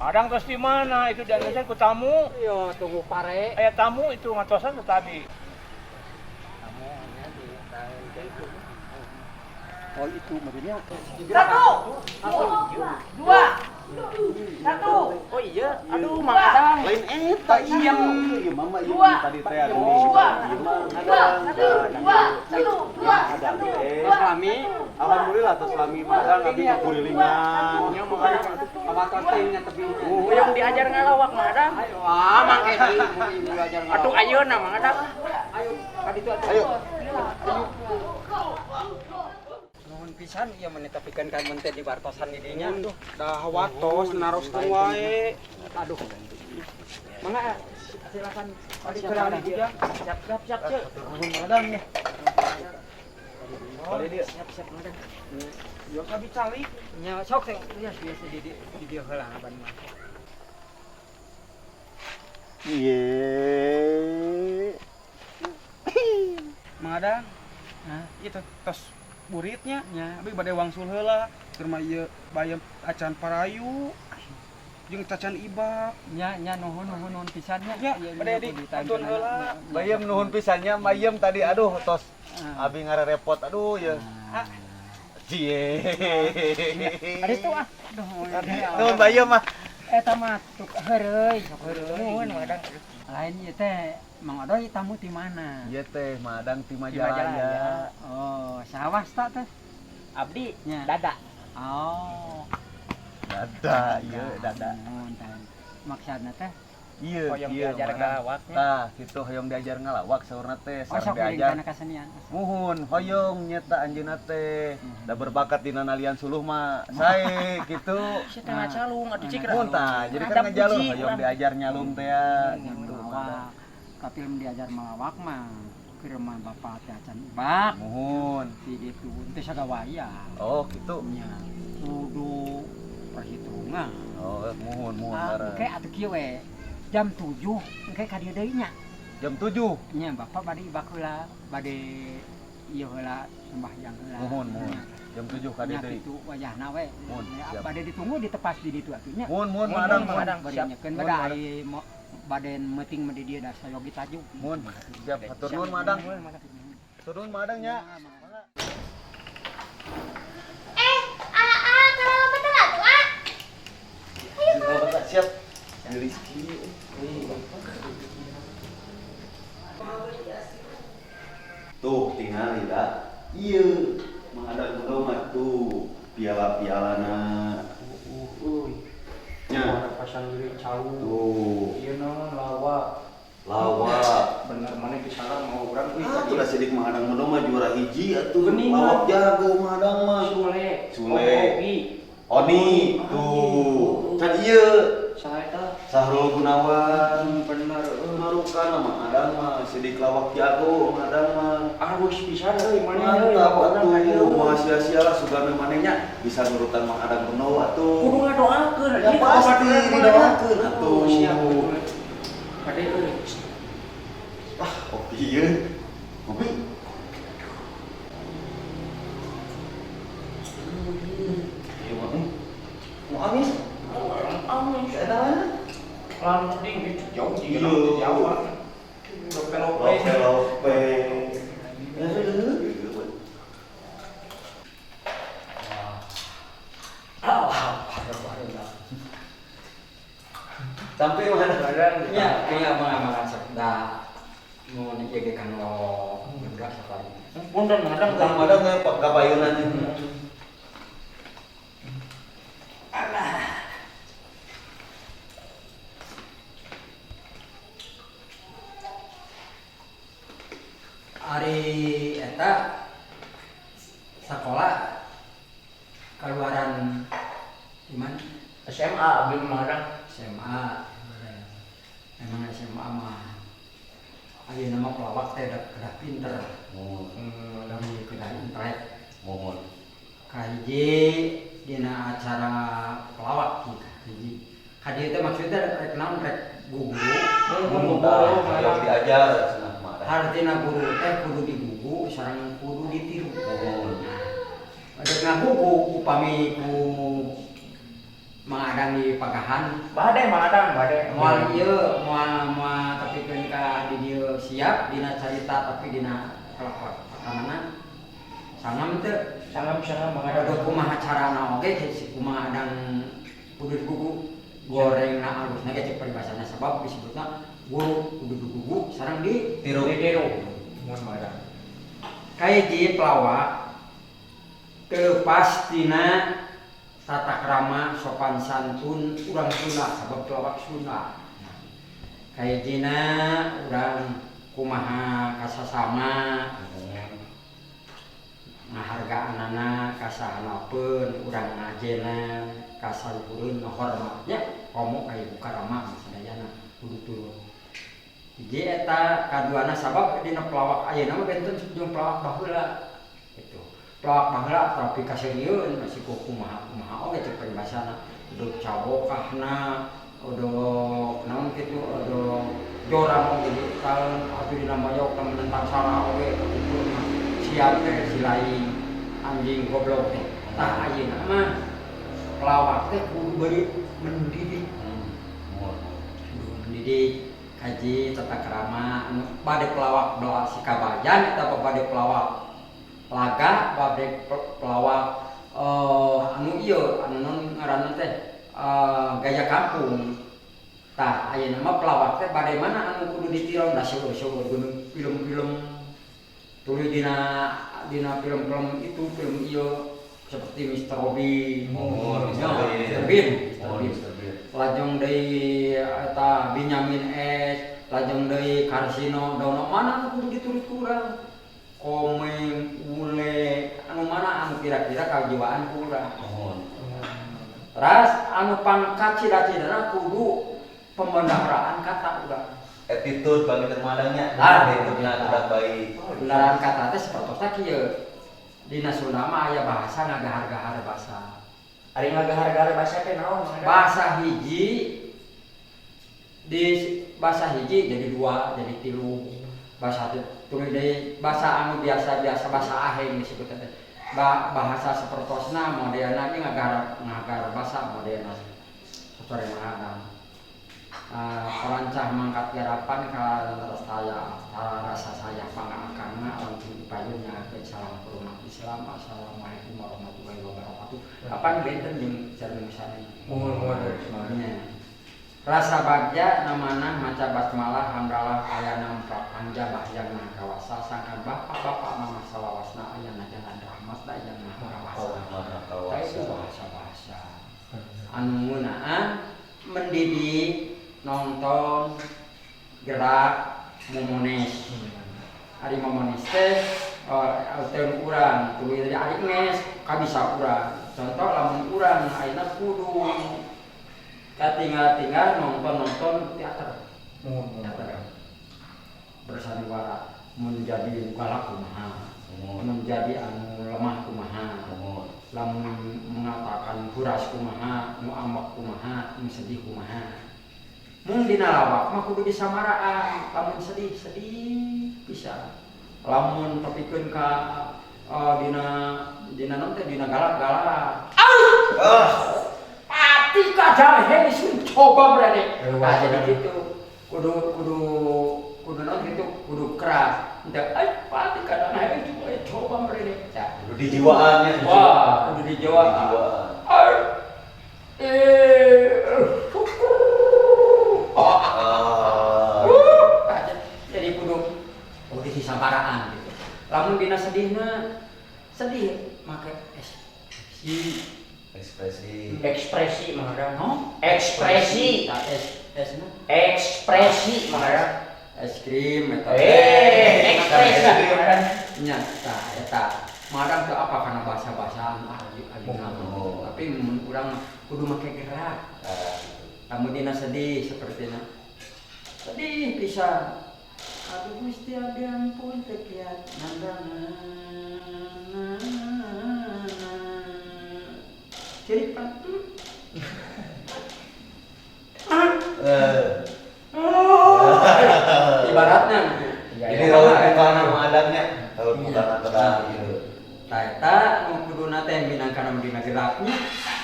Madang terus di mana? Itu diantarkan ku tamu. Iya, tunggu pare. Aya tamu itu ngatosan tuh tadi. Tamu nya di itu. Oh itu maksudnya. 1, 2, 1. Oh iya, aduh Mang Adang. Lain eta iya. Iya mama iya Dua. tadi teh aduh. Dua. Iya mah. 2, 1, 2, 1, 2, 1, 2. Lami. Alhamdulillah tos lami Mang Adang abdi kukurilingan. Nya Mang Adang awatos teh nya tepi. Hoyong diajar ngalawak Mang Adang. Ayo, ah Mang Edi diajar ngalawak. Atuh ayeuna Mang Adang. Ayo, ka ditu atuh. Ayo. Nuhun pisan ieu mah netepikeun ka mun teh diwartosan di dinya. Dah watos naroskeun wae. Aduh. Mangga silakan silakan Ujang. Siap siap siap cek. Nuhun Mang Adang ya. Oh, siap siap Mang Adang. Yo sabi calik. Nya sok teh ya biasa di dieu heula ban mah. Iya. Mang Adang. Hah? Ieu teh tos buritnya. Nya. Abi bade wangsul heula. Keur mah ieu bayam acan parayu. Jeung tacan ibak. Nya nya nuhun nuhun nuhun pisan nya. Nya, Ieu bade di kudu antun heula. Bayem nuhun pisannya bayem tadi aduh tos Ah. abi ngarerepot aduh ya. Cie. Ada tuh ah. Aduh. Nuhun bayem mah. Eta mah tuk heureuy, sok heureuy. Nuhun Mang Adang. Lain ieu teh Mang Odoy tamu ti mana? Ieu teh Madang ti Di Majalaya. Oh, sawasta teh? Abdi Nya. dada. Oh. Dada, ieu dada. Nuhun teh. Maksudna teh Ieu Hoyong ieu diajar Madang. ngalawaknya. Tah, kitu hoyong diajar ngalawak saurna teh, oh sareng sok diajar. kana kasenian. Muhun hoyong nyeta anjeunna teh. Da berbakat dina nalian suluh mah sae kitu. Si teh ngacalung atuh cik. Muhun tah, jadi kan Ada ngejalur puji hoyong urang. diajar nyalung teh ya gitu. Melawak. Kapil diajar melawak mah keur mah bapak teh acan ibak. Muhun. Di itu teh sagawaya. Oh, gitu. Nya kudu perhitungan. Oh, muhun muhun Ah, bareng. engke atuh kieu we. Jam 7 engke ka dieu deui nya. Jam 7. Nya bapak bade ibak heula, bade ieu heula sembahyang heula. Muhun muhun. Jam 7 ka dieu Nya deui. kitu wayahna we. Muhun, Nya, siap. Bade ditunggu ditepas di ditu atuh nya. Muhun muhun Muhun, Madang muhun, muhun. Madang. Bade Siap. nyekeun Muhun, bade Madang. ai bade meuting mah di dieu da sayogi tajuk. Muhun. Siap, hatur nuhun Madang. Hatur nuhun Madang nya. Eh, aa, kalau lompat atuh, ah. Ayo kalau Siap. Rizky. Tuh tinggal dah. Iya, menghadap mah tuh piala-pialana. Uy. Nya. Pasang diri calu. Tuh, Ieu naon lawak. lawak. Bener mana disalah mau urang euy. Ah, tuh lah sidik menghadang mah juara hiji atuh. Geningan. Lawak jago menghadang mah. Sule. Sule. Ogi. Oni, tuh. Can ieu Saha eta? Sahrul Gunawan. Bener euy. Marukan menghadang mah sidik lawak jago menghadang mah. Arus pisan euy maneh euy. Mantap Urang ka dieu. atuh, moal sia-sia lah sugana manehnya bisa nurutan Mang Adang Beno atuh. Kudu ngadoakeun Ya pasti didoakeun atuh. Siap. Kade euy. Ah, kopi ieu. Kopi. Ieu mah mau amis. Amis. Eta mana? Landing itu jauh di Iya. Jawa. Lope-lope. Lope-lope. Sampai mana? Nya, mangga mangga mangga sok da mun ieu ge kanggo budak sapari. Punten Mang Adang. Tah madang ge kapayunan. Ari eta sekolah keluaran di mana? SMA abdi Mang Adang. SMA. Memang SMA mah ayeuna mah pelawak teh udah kedah pinter. Mohon, Dari kedah intelek. mohon. Kahiji dina acara pelawak kieu kahiji. Ka dieu teh maksudnya rek naon rek gugu. Mohon tah, hoyong diajar cenah mah. Hartina guru teh kudu digugu sareng kudu ditiru. Mohon. Rek ngagugu upami ku Mang Adang di pagahan. Bade Mang Adang, bade. Moal ieu, moal moal tepikeun ka di dieu siap dina carita, tapi dina kelakuanana sangam teu? Sangam, sangam, Mang Adang. Aduh, kumaha carana oge si kumaha Adang kudu digugu gorengna alusna ge, cek peribahasana, sabab disebutna guru kudu digugu sareng di Tiru. Ditiru. Mun Mang Adang. Kahiji, pelawak teu lepas tina tata krama sopan santun urang Sunda, sabab pelawak Sunda. Kahijina, urang kumaha kasasama, ngahargaanana kasahanapeun, urang ngajena kasaluhureun, ngahormatnya komo ka ibu karama sadayana kudu turun. Hiji eta, kaduana sabab dina pelawak ayeuna mah benten jeung pelawak baheula gitu. Pelawak baheula tapi kaseurieun masih ku kumaha kumaha oge, cek peribahasana uduk cabokahna, uduk naon kitu, uduk jorang oge di atuh dina moyok menentang salah oge kitu mah siap teh si lain anjing goblok teh. Tah, ayeuna mah pelawak teh kudu beri mendidik, kudu mendidik kaji tata krama anu bade pelawak belah si kabajan eta, bade pelawak laga, bade pelawak anu ieu anu non ngaranna teh gaya kampung. Tah, ayeuna mah pelawak teh bade mana anu kudu ditiron, da seueur-seueur geuning film-film, tuluy dina dina film-film itu, film ieu seperti Mr. Robin. Oh, Mr. Ya, Bean. Mr. Bean, Mr. Oh, Bean. Mr. Bean. Lajeng deui eta Benyamin S, lajeng deui Karsino Dono, mana anu kudu diturut ku urang? Komeng, Ule, anu mana anu kira-kira kajiwaan ku urang. Mohon. Teras anu pangkat cida-cidana kudu pembendaharaan kata urang. Attitude bagi termadangnya. Ah. Attitude-nya kurang baik. Pembendaharaan kata teh sapertosna kieu. Dina Sunda mah aya bahasa ngagahar-gahar basa. Ari ngagahar-gahar bahasa teh naon, Mang Adang? Bahasa hiji di bahasa hiji jadi dua, jadi tilu. Bahasa teh tuluy deui bahasa anu biasa-biasa, bahasa aheng disebut teh. Bahasa sapertosna modelna ieu ngagahar ngagahar basa modelna sore Mang Adang. Perancah mangkat garapan ka saya rasa saya pangakangna langsung dipayun nyakeun salam hormat Islam, assalamualaikum warahmatullahi wabarakatuh. Kapan benten jeung cara misalnya? Muhun, muhun, Mang. Nya. Rasa bagja namana maca basmalah hamdalah aya nampak panjabah yang maha kawasa sangkan bapak-bapak mama salawasna aya jalan rahmat da yang maha kawasa. Maha Tah, itu kawasa. Bahasa-bahasa anu ngeunaan mendidik nonton gerak momones. Ari momones teh teu urang tuluy tadi ari nges kabisa urang. Contoh, lamun urang ayeuna kudu katinggal-tinggal nonton-nonton teater. Muhun, muhun. Teater bersandiwara, menjadi galak kumaha, Muhun. menjadi anu lemah kumaha, Muhun. Lamun mengatakan huras kumaha, nu ambek kumaha, nu sedih kumaha. Mun dina lawak mah kudu disamaraan, lamun sedih sedih bisa, lamun tepikeun ka dina dina naon teh, dina galak-galak. Ah. Pati kadahe sun coba berarti. Luar Nah, jadi biasa. gitu. Kudu kudu kudu naon gitu, kudu keras. Henteu ai pati kadahe coba berarti. Ya. Kudu dijiwaannya. Wah, kudu dijiwaan. Dijiwaan. Ai syukur. Oh. Ah. Jadi kudu kudu disabaraan gitu. Lamun dina sedihna sedih make ekspresi. Ekspresi. Ekspresi, Mang Adang. No? Ekspresi. Tah, S S na. Ekspresi, Mang Adang. Es krim eta. Ekspresi, Mang Adang. Nya, tah eta. Madang teu apa karena bahasa-bahasaan ayu ayu. Oh. Tapi mun urang kudu make gerak. Ah. Lamun dina sedih sepertina. Sedih pisan. Aduh Gusti, abdi ampun teu kiat nandana. Ceurik pan. Eh. Ibaratnya gitu. Jadi raut mukana Mang Adangnya. Raut mukana kedah gitu. Tah, eta nu kuduna teh minangkana dina geraknya.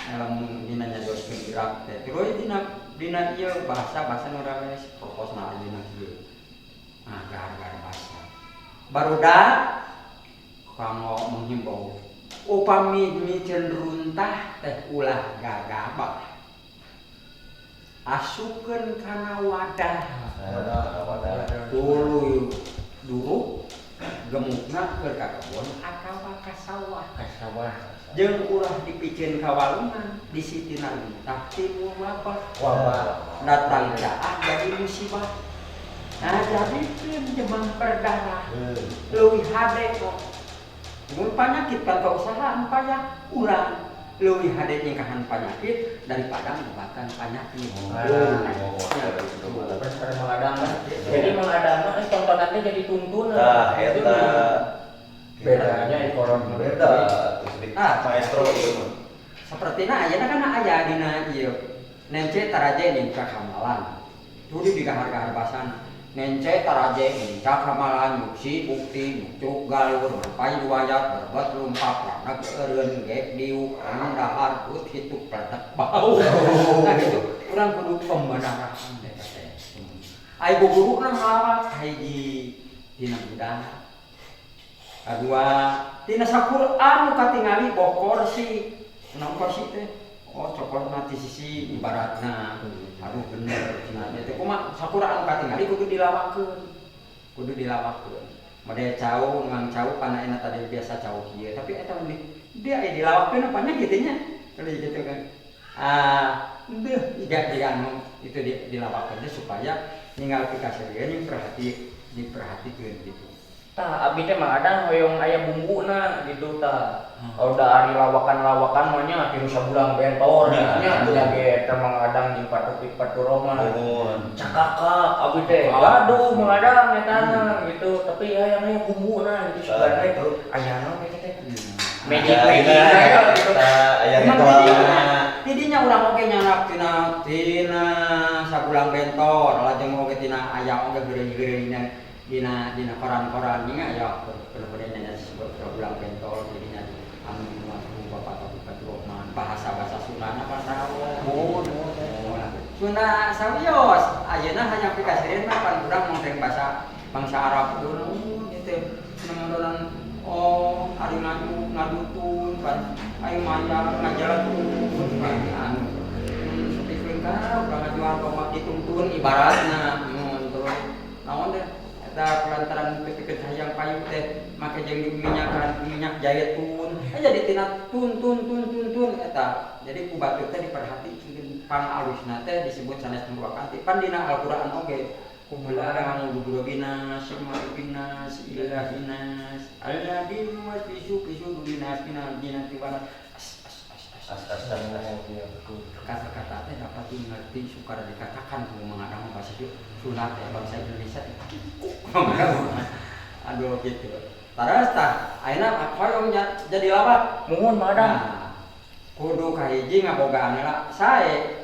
Lamun dina nyarioskeun gerak teh. Terus dina dina ieu bahasa-bahasa nu rame proposna ayeuna kieu. Nah, gahar-gahar bahasa. Barudak kanggo menghimbau upami miceun runtah teh ulah gagabah. Asupkeun kana wadah. Tuluy duruk gemukna keur ka kebon atawa ka sawah. Ka sawah. Jeung ulah dipiceun ka walungan, di sitina runtah timbul wabah. Wabah. Datang caah jadi musibah. Nah, jadikeun demam berdarah. Leuwih hade kok. Mun panyakit kan kausahaan payah urang leuwih hade nyingkahan penyakit daripada ngobatan penyakit. Bener Mang Adang mah. Jadi Mang Adang mah tontonan teh jadi tuntunan. Tah eta. Bedanya ekonomi. Beda terus Ah. maestro ieu mah. Sapertina ayeuna kan aya dina ieu. Nence taraje nincak hamalan. Tuluy digahar-gahar basana. Nence taraje nincak hamalan nyuksi bukti nyucuk galur mampai riwayat berbet lumpak ranak eureun gek diuk anu dahar ut hituk peletek bau. Nah gitu, urang kudu pembenaran teh teh. Ai guguruna ngalawak hiji tina budak. Kadua tina saquran nu katingali boh korsi. Naon korsi teh? Oh, cokotna ti sisi ibaratna. Aduh bener cenah teh kumaha saquran nu katingali kudu dilawakeun. Kudu dilawakeun. Mode cau nuang cau kana enak tadi biasa cau kieu, tapi eta mah dia aya dilawakeun apa nya kitu nya. Kalau gitu kan. Ah, deuh jiga jiga anu itu dilawakeun teh supaya ninggal pikaseurieun jeung perhati diperhatikeun gitu. Tah abi teh Mang Adang hoyong aya bumbuna gitu tah. Udah ari lawakan-lawakan mah nya tilu sabulan bentor Nah, nya gitu. nya ge eta Mang Adang jeung Faturrahman. Nuhun. Cakakak abi teh. Gaduh Mang Adang eta gitu, tapi hayang aya bumbuna gitu Tah, sebenarnya gitu. aya naon eta teh. Magic Magic magic gitu. Aya Emang ritualna. tidinya urang oge nyanap tina tina sabulan bentor lajeng oge tina aya oge geureun-geureunna dina dina koran-koran nya aya bener-bener nya disebut sabulan bentor jadinya anu ku Bapak Taufik Faturrahman bahasa-bahasa Sundana pan raos. Muhun. Sunda sawios ayeuna hayang pikaseurieun mah pan urang mongteng bahasa bangsa Arab dulu gitu nondonan oh ari ngadu ngadutun pan ayo maya ngajalatun pan anu sepikeun ka urang ngajual bapak dituntun ibaratna mun terus naon teh eta lantaran pikeun hayang payu teh make jeung diminyakan minyak jaitun jadi tina tun tun tun tun tun eta jadi ku batur teh diperhatikeun pang alusna teh disebut sanes murwakanti pan dina Al-Qur'an oge Kumula binas, binas, ilahinas, alladzi yuwaswisu fi sudurinas minal jinnati wan nas. As as as as. As as as as. Kata-kata teh dapat dimengerti sukar dikatakan ku mengadang bahasa Sunda teh bangsa Indonesia teh. Aduh gitu. Terus tah ayeuna hoyong jadi lawak. Muhun Mang Adang. Nah, kudu kahiji ngabogaan heula sae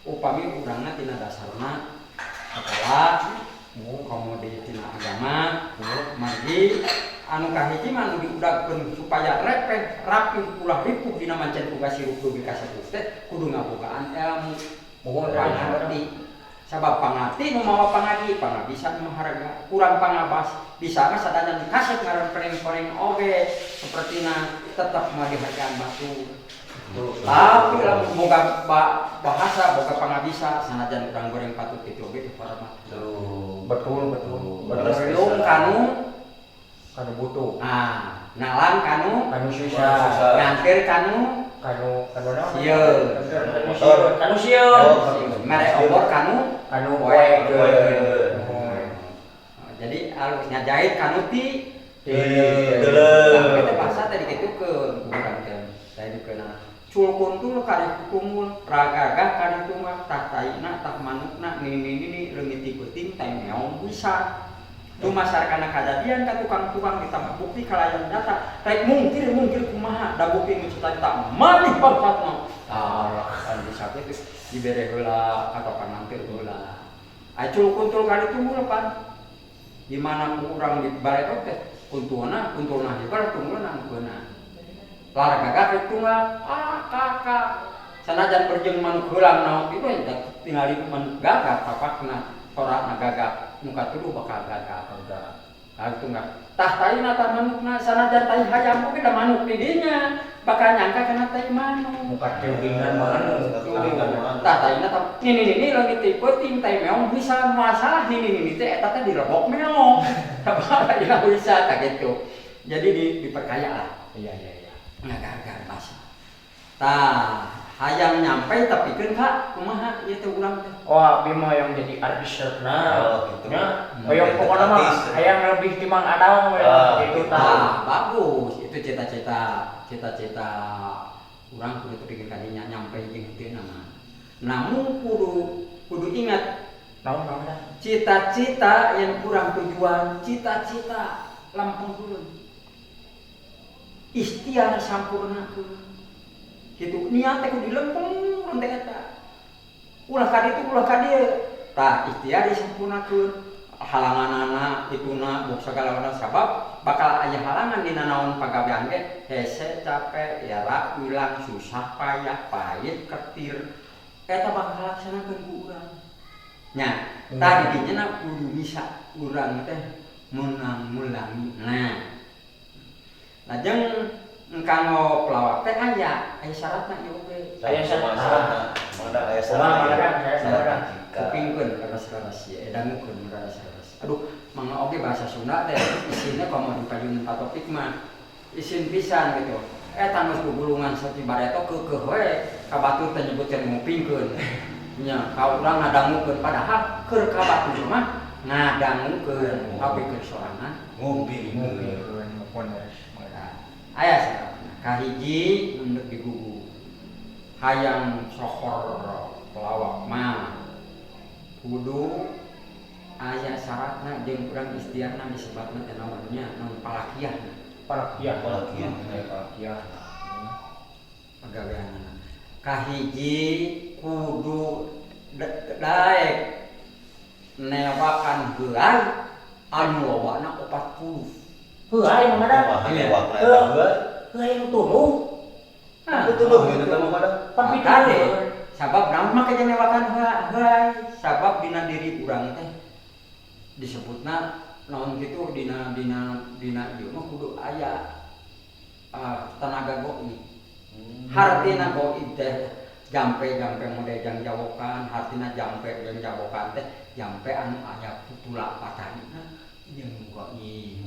upami urangna tina dasarna sekolah komo di tina agama margi anu kahiji mah anu diudagkeun supaya repeh rapi ulah ripuh dina mancen tugas hirup dugi ka sakitu teh kudu ngabogaan ilmu Muhun pangarti sabab pangarti nu mawa pangadi pangabisa nu harga kurang pangabas bisa mah sadaya dikasep ngaran pereng-pereng oge sapertina tetep mah dihargaan batur. Tapi lamun boga bahasa boga pangabisa sanajan urang goreng patut kitu oge dihormat. Betul betul. Belum kanu Kanu butuh. ah nalang kanu Kanu susah. ngantir kanu Kanu kanu naon? Sieun. Kanu sieun. Kanu sieun. Mere obor kanu Kanu poekeun. poekeun. Jadi alus ngajahit kanu ti Deuleu. Nah, eta bahasa tadi kitukeun urang teh. Tadi dikeuna cul kuntul karek kumul ragagah karek tunggal tah taina tah manukna nini nini leungit ti peuting teh meong bisa. Dumasar kana kajadian ka tukang-tukang ditambah bukti kalayan data rek mungkir mungkir kumaha da bukti nu cita-cita maneh bangsatna. Tah kan bisa kitu dibere heula katokan mampir heula. Acul kuntul kali tunggul pan. Di mana ku urang di bareto teh kuntulna kuntulna hebar tunggulna anu beunang. Lar gagak itu mah ah kakak sanajan berjeng manuk heulang naon itu ya tingali manuk gagak papakna sorakna gagak muka tuduh bakal gagak. Kali tunggal. Tah taina tah manukna sanajan tai hayam oge da manuk di dinya bakal nyangka kana tai manuk. Muka tiuringan manuk. Tah taina tah nini nini leungit ti peuting tai meong bisa masalah nini nini teh eta teh direbok meong. Sabab ayeuna bisa tah kitu. Jadi diperkaya lah. Iya. Ngagar-gar bahasa. Tah hayang nyampe tapi keun ka kumaha ieu teh urang teh. Oh, abi mah yang jadi artis-na. Oh, gitu. Nya, hoyong pokoknya mah Artis. hayang lebih ti Mang Adang we Ah, gitu tah. Ah, bagus. Itu cita-cita cita-cita urang kudu tepikeun ka dinya nyampe jeung henteu mah. Namun kudu kudu ingat Naon naon dah. cita-cita yang kurang tujuan, cita-cita lempeng turun. Ikhtiar sampurna turun. Gitu, niat teh kudu dilempeng teh eta. Ulah ka ditu ulah ka dieu. Tah, ikhtiar disempurnakeun. Halanganana ituna bok sagala sabab bakal aya halangan dina naon pagawean ge hese capek era ulang susah payah pahit ketir eta bakal laksanakeun ku urang. Nya, tadi dinya na kudu bisa urang teh menang mulangi. Nah, lajeng kanggo pelawak teh aya aya syaratna ieu oge. Aya syarat. Syaratna. Mana aya Kumaha syaratna? Mang Adang? Saya syaratna. Kupingkeun leres-leres ya, dangukeun leres-leres. Aduh, mangga oge bahasa Sunda teh isine komo di payun topik mah isin pisan gitu. Eta geus gugulungan sapi bareto keukeuh we ka batur teh nyebutkeun ngupingkeun. Nya, ka urang ngadangukeun padahal keur ka batur mah ngadangukeun tapi keur sorangan Ngupingkeun. Ngupingkeun bener. Aya syaratna. Kahiji nu digugu. Hayang sohor pelawak mah kudu aya syaratna jeung urang istiarna disebutna teh naon nya naon palakiahna. Palakiah. Palakiah. Palakiah. Pagaweanana. Kahiji kudu daek newakan heuay anu lobana 40. Heuay Mang Adang. Kumaha newakna eta heuay? Heuay nu tuluh. Nah, Itu tuh gitu teh Mang Adang. Pan Kade, sabab naon make jeung newakan heuay sabab dina diri urang teh disebutna naon kitu dina dina dina ieu mah kudu aya tenaga goib. Hartina goib teh jampe-jampe model jang jawokan, hartina jampe jang jawokan teh jampe anu aya putula patarina jeung goib.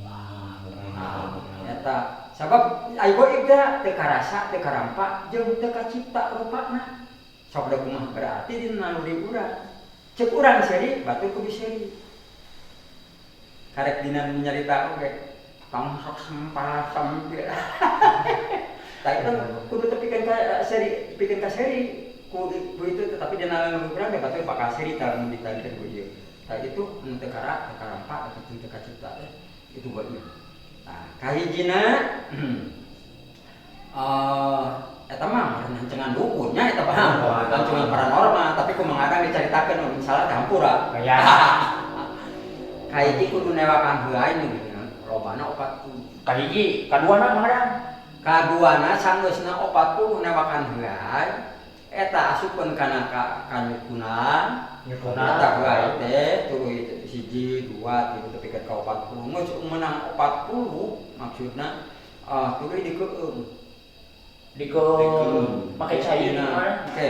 Nah, eta sabab ai goib teh teu karasa, teu karampa jeung teu kacipta rupana. Sok da kumaha berarti dina naluri urang. Cek urang seuri, batur kudu seuri. Karek dina nyarita oge, tong sok sempal sempil. Tah itu kudu tepikeun ka seuri, tepikeun ka seuri. Ku itu tetapi dina naluri urang teh batur bakal seuri tah mun ditanikeun ku ieu. Tah itu anu teu kara, teu karampa, teu kacipta teh itu goib. Nah, kahijina eta mah rancangan dukun nya eta mah rancangan paranormal tapi ku Mang Adang dicaritakeun mun salah teh hampura. Ya. Kahiji kudu newakan heuay nu lobana 40. Kahiji, kaduana Mang Adang. Kaduana sanggeusna 40 newakan heuay eta asupkeun kana ka kanyukunan. Nyukuna. Eta heuay teh tuluy 1 2 3 tepikeun ka 40. Geus meunang 40 maksudna tuluy dikeueum. Dikeum make cai Dina, gimana? oke,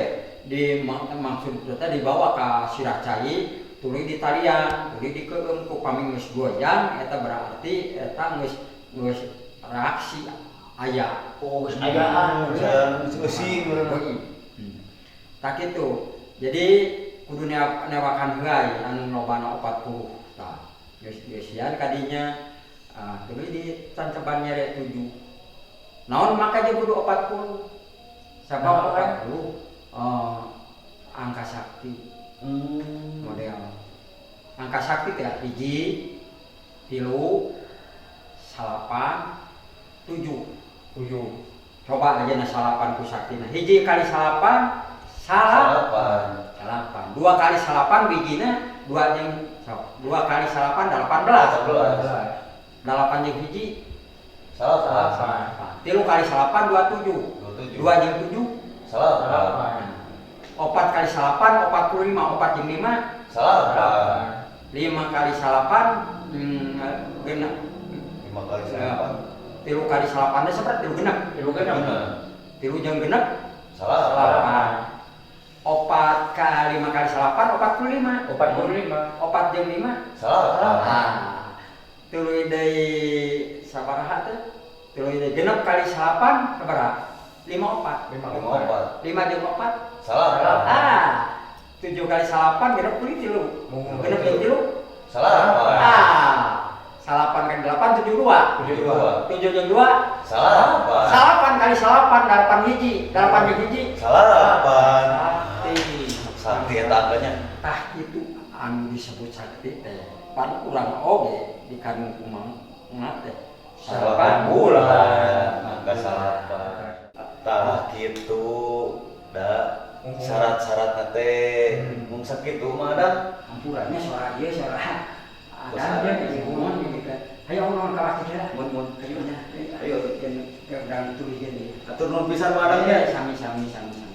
di maksud teh dibawa ka sirah cai tuluy ditalian, tuluy dikeueum ku pami geus goyang eta berarti eta geus geus reaksi aya. Oh, geus ayaan. Eusi meureun. Goib. Tah kitu. Jadi kudu newakan heuay anu lobana 40. Tah, geus geusian kadinya tuluy ditanceban nyere 7. Naon maka jeung kudu 40? Sabab Naon, kan? 40 angka sakti. Model angka sakti teh 1, 3, 9, 7. 7. Coba aja na salapan ku saktina. 1 kali salapan, salah. Salapan. Salapan. 2 kali salapan bijina 2 jeung sok. 2 kali salapan 18. 18. 8 jeung 1 Salapan. 3 kali 8 27. 27. 2 jeung 7. 8. 4 kali 8 45, 4 jeung 5. 8. 5 kali 8 genep. 5 kali 8. 3 kali 8 teh seperti 3 genep. 3 genep. 3 jeung genep. 8. 4 kali 5 kali 8 45. 45. 4 jeung 5. 8. Ah. Tuluy deui sabaraha teh? Tuluy deui genep kali 8 sabaraha? 5 4. 5 5 4. 5 jeung 4. 8. Ah. 7 kali 8 genep puluh 3. Genep jeung 3. 8. Ah. 8 kali 8 72. 72. 7 jeung 2. 8. 8 kali 8 8 hiji. 8 jeung hiji. 8. Sakti. Sakti eta angkanya. Tah itu anu disebut sakti teh. Pan urang oge di kandung kumang teh. 8 bulan, angka 8. Tah kitu da syarat-syarat teh mung sakitu mah da. Hampurannya suara ieu suara ada dia di hubungan gitu. Ayo urang kawas teh lah. Mun mun. Ayo nya. Ayo. Urang tulis gini. Atur nuhun pisan mah adangnya. Sami sami sami.